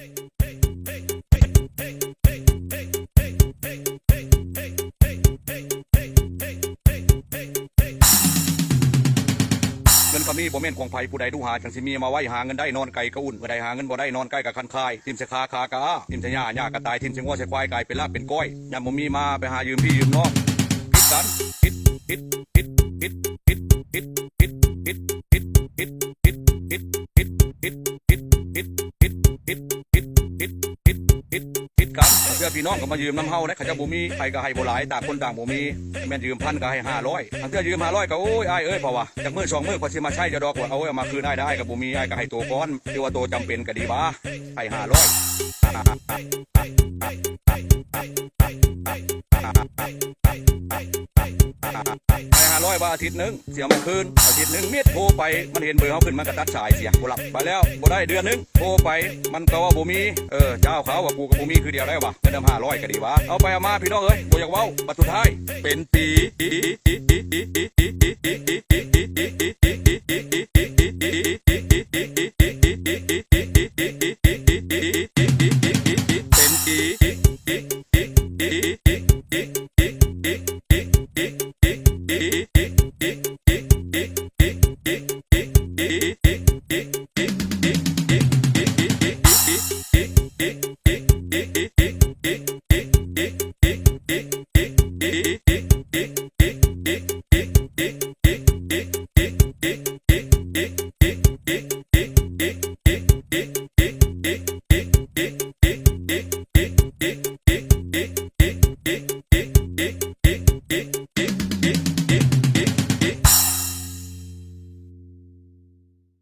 ເງິນຄຳນີ້ບໍ່ແມ່ນຂອງໃຜຜູ້ໃດດູຫາ ຈັ່ງຊິມີມາໄວ້ຫາເງິນໄດ້ນອນໄກ່ກະອຸ່ນ ເມື່ອໃດຫາເງິນບໍ່ໄດ້ນອນໄກ່ກະຄັນຄາຍ ຖິ້ມໃສ່ຄາ ຄາກະອ້າ ຖິ້ມໃສ່ຫຍ້າ ຫຍ້າກະຕາຍ ຖິ້ມໃສ່ງົວໃສ່ຄວາຍ ກາຍເປັນລາບເປັນກ້ອຍ ຍາມບໍ່ມີມາໄປຫາຢືມພີ່ຢືມນ້ອງ ຜິດກັນ ຜິດ ຜິດ ຜິດ ຜິດ ຜິດ ຜິດ ຜິດ ຜິດ ຜິດ ຜິດ ຜິດ ຜິດ ຜິດ ຜິດ ຜິດ ຜິດ ຜິດ ຜິດ ຜິດກັນ ບາງເທື່ອພີ່ນ້ອງກໍມາຢືມນຳເຮົາເດ້ ເຂົາເຈົ້າບໍ່ມີ ໃຜກໍໃຫ້ບໍ່ຫຼາຍ ຕ່າງຄົນຕ່າງບໍ່ມີ ແມ່ນຢືມພັນກໍໃຫ້ຫ້າຮ້ອຍ ບາງເທື່ອຢືມຫ້າຮ້ອຍກໍ ໂອ້ຍ ອ້າຍເອີຍ ເພາະວ່າຈັກມື້ສອງມື້ຂ້ອຍຊິມາໃຊ້ເຈົ້າດອກ ວ່າ ໂອ້ຍ ເອົາມາຄືນອ້າຍເດ້ ອ້າຍກໍບໍ່ມີ ອ້າຍກໍໃຫ້ໂຕກ່ອນ ຖືວ່າໂຕຈຳເປັນກໍດີຫວາ ໃຫ້ຫ້າຮ້ອຍ ໃຫ້ຫ້າຮ້ອຍວ່າອາທິດໜຶ່ງ ຊິເອົາມາຄືນ ອາທິດໜຶ່ງມິດໂທໄປ ມັນເຫັນເບີເຮົາຂຶ້ນ ມັນກໍຕັດສາຍເສຍ ບໍ່ຮັບ ບາດແລ້ວບໍ່ໄດ້ເດືອນໜຶ່ງ ໂທໄປ ມັນກໍວ່າບໍ່ມີ ເອີ ເຈົ້າເຂົາວ່າ ກູກໍບໍ່ມີຄືດຽວໄດ້ຫວາ ເງິນນຳຫ້າຮ້ອຍກໍດີຫວາ ເອົາໄປເອົາມາພີ່ນ້ອງເອີຍ ບໍ່ຢາກເວົ້າ ບັດສຸດທ້າຍເປັນປີ